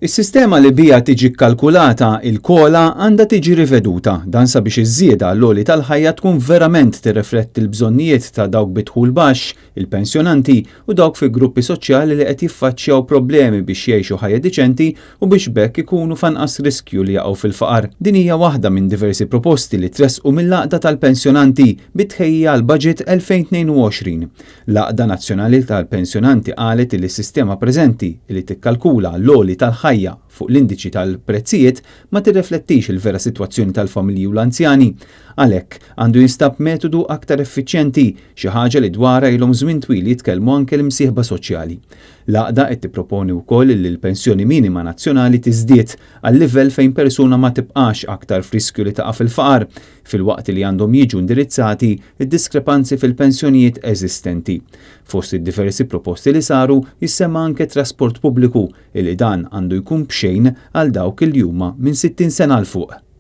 Is-sistema li biha tiġi kkalkulata il-COLA għandha tiġi riveduta, dan sabiex iż-żieda għall-għoli tal-ħajja tkun verament tirrifletti l-bżonnijiet ta' dawk bi dħul baxx, il-pensjonanti u dawk fi gruppi soċjali li qed jiffaċċjaw problemi biex jgħixu ħajja diċenti u biex b'hekk ikunu f'anqas riskju li jaqgħu fil-faqar. Din hija waħda minn diversi proposti li tressqu mill-Għaqda tal-Pensjonanti bi tħejjija għall-Budget 2022. L-Għaqda Nazzjonali tal-Pensjonanti qalet li s-sistema preżenti li tikkalkula l-għoli tal-ħajja fuq l-indiċi tal-prezzijiet ma tirreflettix il-vera sitwazzjoni tal-familji u l-anzjani. Għalhekk, għandu jinstab metodu aktar effiċjenti, xi ħaġa li dwarha ilhom żmien twil jitkellmu anke l-imsieħba soċjali. L-għaqda qed tipproponi wkoll li l-pensjoni minima nazzjonali tiżdied għal livell fejn persuna ma tibqax aktar f'riskju li taqa' fil-faqar, filwaqt li għandhom jiġu indirizzati d-diskrepanzi fil-pensjonijiet eżistenti. Fost id-diversi proposti li saru jissemma anke trasport pubbliku li dan għandu jkun b'xejn għal dawk li huma minn 60 sena 'l fuq.